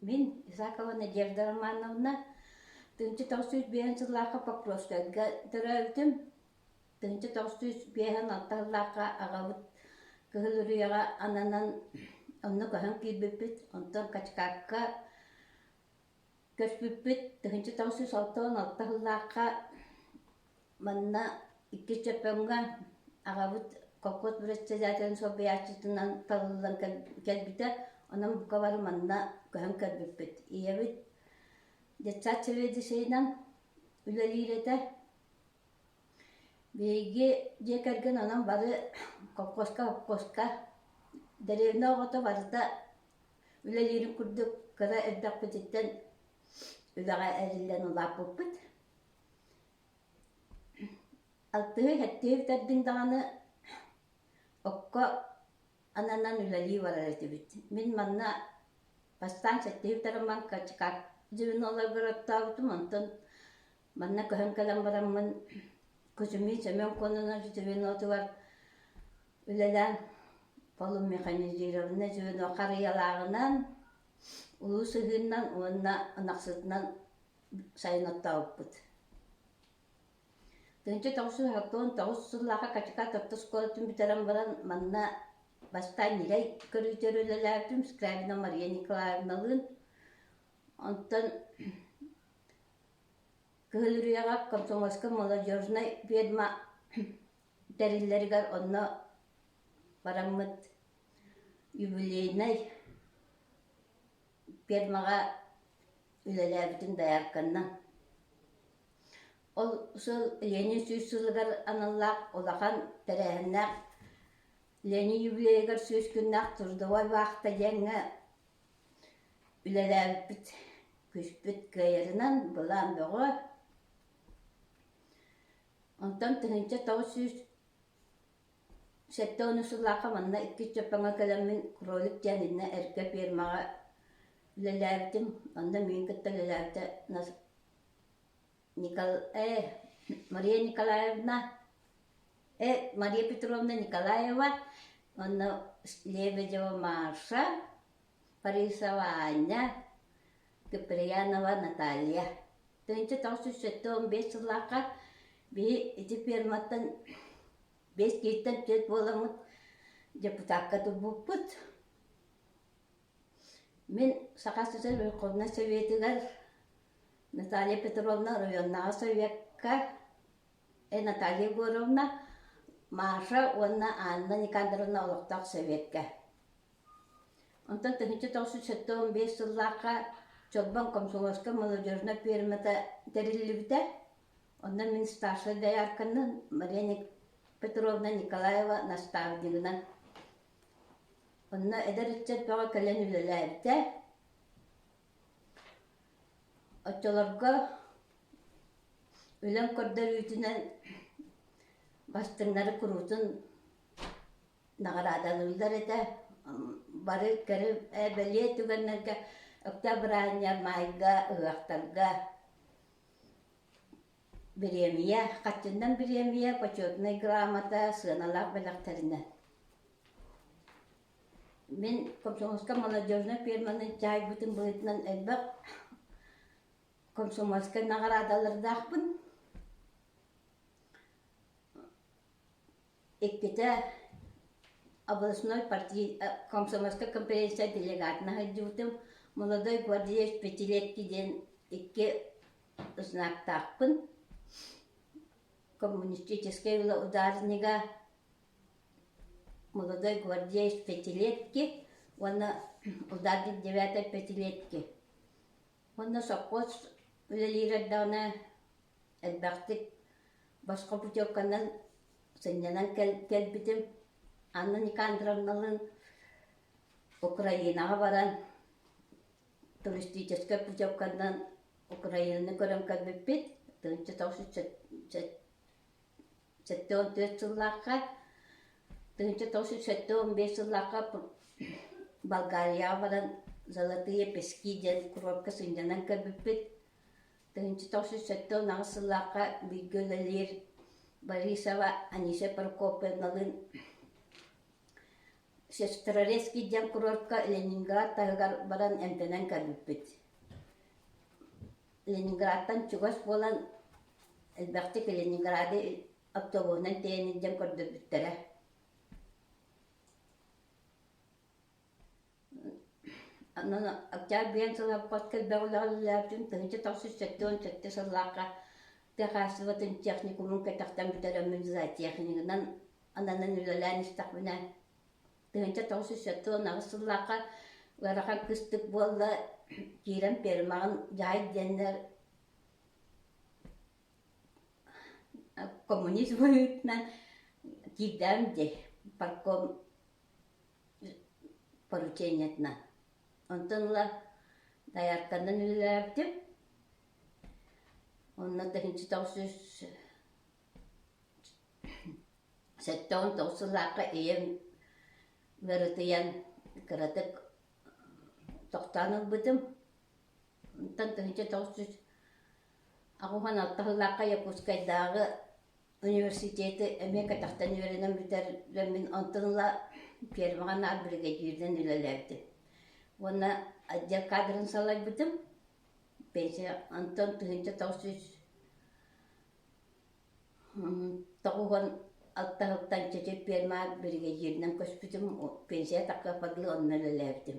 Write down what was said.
Мин Исакова Надежда Романовна 1905 сыллаахха Покровскайга төрөөбүтүм. 1956 сыллаахха аҕабыт Кыһыл Үрүйэҕэ ананан онно көһөн киирбиппит. Онтон Качкаакка Көспүппүт 1966 сыллаахха манна иккис Дьөппөҥҥө аҕабыт колхоз председателин солбуйааччытынан талыллан кэлбитэ. Онон бука бары манна көһөн кэлбиппит. Ийэбит детсад сэбиэдиссэйинэн үлэлиир этэ. Биһиги дьиэ кэргэн онон бары колхозка, обкозка дэриэбинэ оҕото барыта Үлэлиирин курдук кыра эрдэхпититтэн үлэҕэ эриллэн улааппыппыт. Алтыһы сэттиһи бүтэрдиҥ даҕаны окко ананан үлэлии барар этибит. Мин манна бастаан сэттиһи бүтэрэн баран Качкаак звеноларыгар оттообутум, онтон манна көһөн кэлэн бараммын Кузьмин Семен Кононович звенотугар Үлэлээн полумеханизированнай звено харыйалааҕынан, улуу сыһыыннан уонна ынахсытынан сайын оттообуппут. 1969 сыллаахха Качкат орто оскуолатын бүтэрэн баран манна бастаан ньирэй көрүүтүгэр үлэлээбитим Скрябина Мария Николаевналыын. Онтон Кыһыл Үрүйэҕэ комсомольскай молодежнай ферма тэриллэригэр онно бараммыт юбилейнай фермаҕа үлэлээбитим доярканнан. Ол сыл Ленин сүүс сылыгар аналлаах улахан тэрээһиннээх Ленин юбилейыгар сүүс күннээх трудовой вахта диэҥҥэ үлэлээбиппит күүспүт кыайарынан былаан бөҕө. Онтон 1970 сыллаахха манна иккис Дьоппоҥҥо кэлэммин Кролик диэн иннэ эргэ фермаҕа үлэлээбитим. Онно миигин кытта үлэлээбитэ Никол... э Мария Николаевна э Мария Петровна Николаева уонна Лебедева Маша, Борисова Аня, Киприянова Наталья. 1975 сыллаахха биһи ити ферматтан биэс киһиттэн түөрт буоламмыт депутакка турбуппут. Мин Саха СССР Верховнай Советыгар Наталья Петровна оройуоннааҕы Советка, э Наталья Егоровна, Маша уонна Анна Никандровна олохтоох Советка. Онтон 1975 сыллаахха Чолбон комсомольскай молодежнай пиэрмэтэ тэриллибитэ. Онно мин старшай доярканан Мария Петровна Николаева наставнигынан. Онно эдэр ыччат бөҕө кэлэн үлэлээбитэ. Оччолорго үлэм көрдөрүүтүнэн бастыҥнары куруутун наҕараадалыыллар этэ. Бары кэрэ бэлиэ түгэннэргэ Октябрьня, Маайга, ыһыахтарга бириэмийэ, хаччыннан бириэмийэ, почетнай грамота, сыаналаах бэлэхтэринэн. Мин комсомольскай молодежнай ферманы дьаһайбытым быһыытынан элбэх комсомольскай наҕараадалардаахпын. Иккитэ областной партий комсомольскай конференция делегатына сылдьыбытым. Молодой гвардеец пятилетки диэн икки знактаахпын. Коммунистическай үлэ ударнига, Молодой гвардеец пятилетки уонна ударник девятой пятилетки. Уонна сопхуос үлэлиир эрдэҕинэ элбэхтик босхо путевканан сынньанан кэлбитим. Анна Никандровналыын Украинаҕа баран туристическай путевканан Украинаны көрөн кэлбиппит. 1974 сыллаахха, 1975 сыллаахха Болгарияҕа баран «Золотые пески» диэн курорка сынньанан кэлбиппит. 1978 сыллаахха бииргэ үлэлиир Борисова Анисия Прокопьевналыын Сестрорецкий диэн курортка Ленинград таһыгар баран эмтэнэн кэлбиппит. Ленинградтан чугас буолан элбэхтик Ленинграды автобуһунан тиэйэн илдьэн көрдөрбүттэрэ. Онон Октябрь биэн сылаппат элбэх үлэҕэ үлэлээбитим 1977 сыллаахха тыа хаһаайыстыбатын техникумун кэтэхтэн бүтэрэммин зоотехнигынан ананан үлэлээн истэхпинэ 1978 сыллаахха ыарахан кыстык буолла киирэн фермаҕын дьаһай диэннэр коммунизм быһыытынан киирдэҕим дии партком поручениетынан. Онтон ыла доярканан үлэлээбитим. Онно 1979 сыллаахха ийэм ыарытыйан кыратык тохтоон ылбытым. Онтон 1986 сыллаахха Якутскайдааҕы университеты эмиэ кэтэхтэн үөрэнэн бүтэрэммин онтон ыла фермаҕа наар биригэдьииринэн үлэлээбитим. Уонна отдел кадрын салайбытым. Пенсия онтон 1996 сылтан Чэчир ферма биригэдьииринэн көспүтүм. Пенсия тахсыахпар дылы онно үлэлээбитим.